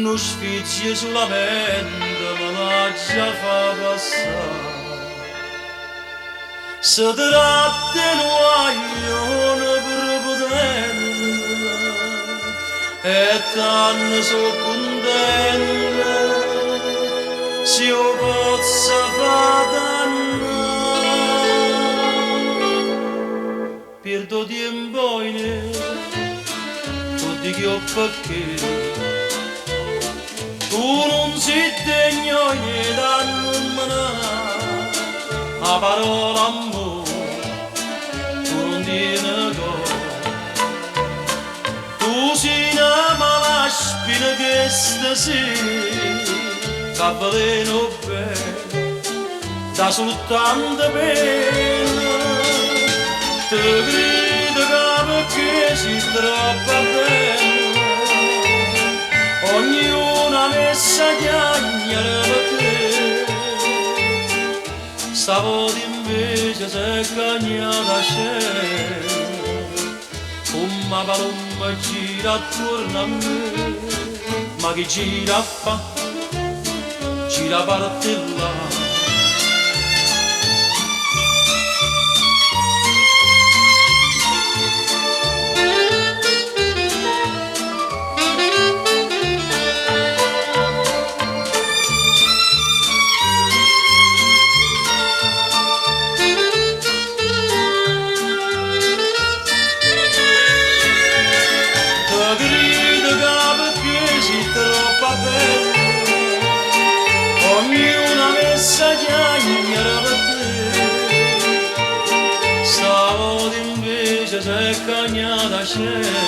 Nu sfizio sulamente me l'aggia fa passà. Se tratta 'e nu guaglione prepotente e tanno so' cuntento si 'o pozzo fa dannà. Pierdo tiempo oinè, t' 'o dico pecché tu nun si degno 'e d'annummenà 'a parola ammore, tu nun tiene core. Tu si na mala spina chesta sì, c'avvelena 'o bene, dà sultanto pena. Te cride ca pecché si troppo bella, ognuno avessa chiagnere pe te. Stavota invece s'è cagnata 'a scena, comm' 'a palomma gira attuorno a me, ma chi gira a fa? Gira 'a parte 'e là. Te cride ca pecché si troppo bella, ognuno avessa chiagnere pe te. Stavota invece s'è cagnata 'a scena,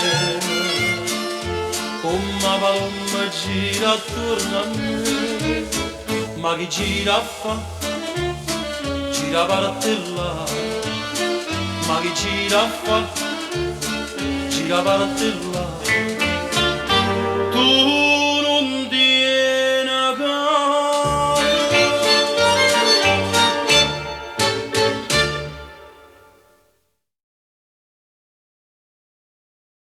comm' 'a palomma gira attuorno a me, ma chi gira a fa? Gira 'a parte 'e là, ma chi gira a fa? Gira 'a parte 'e là. Tu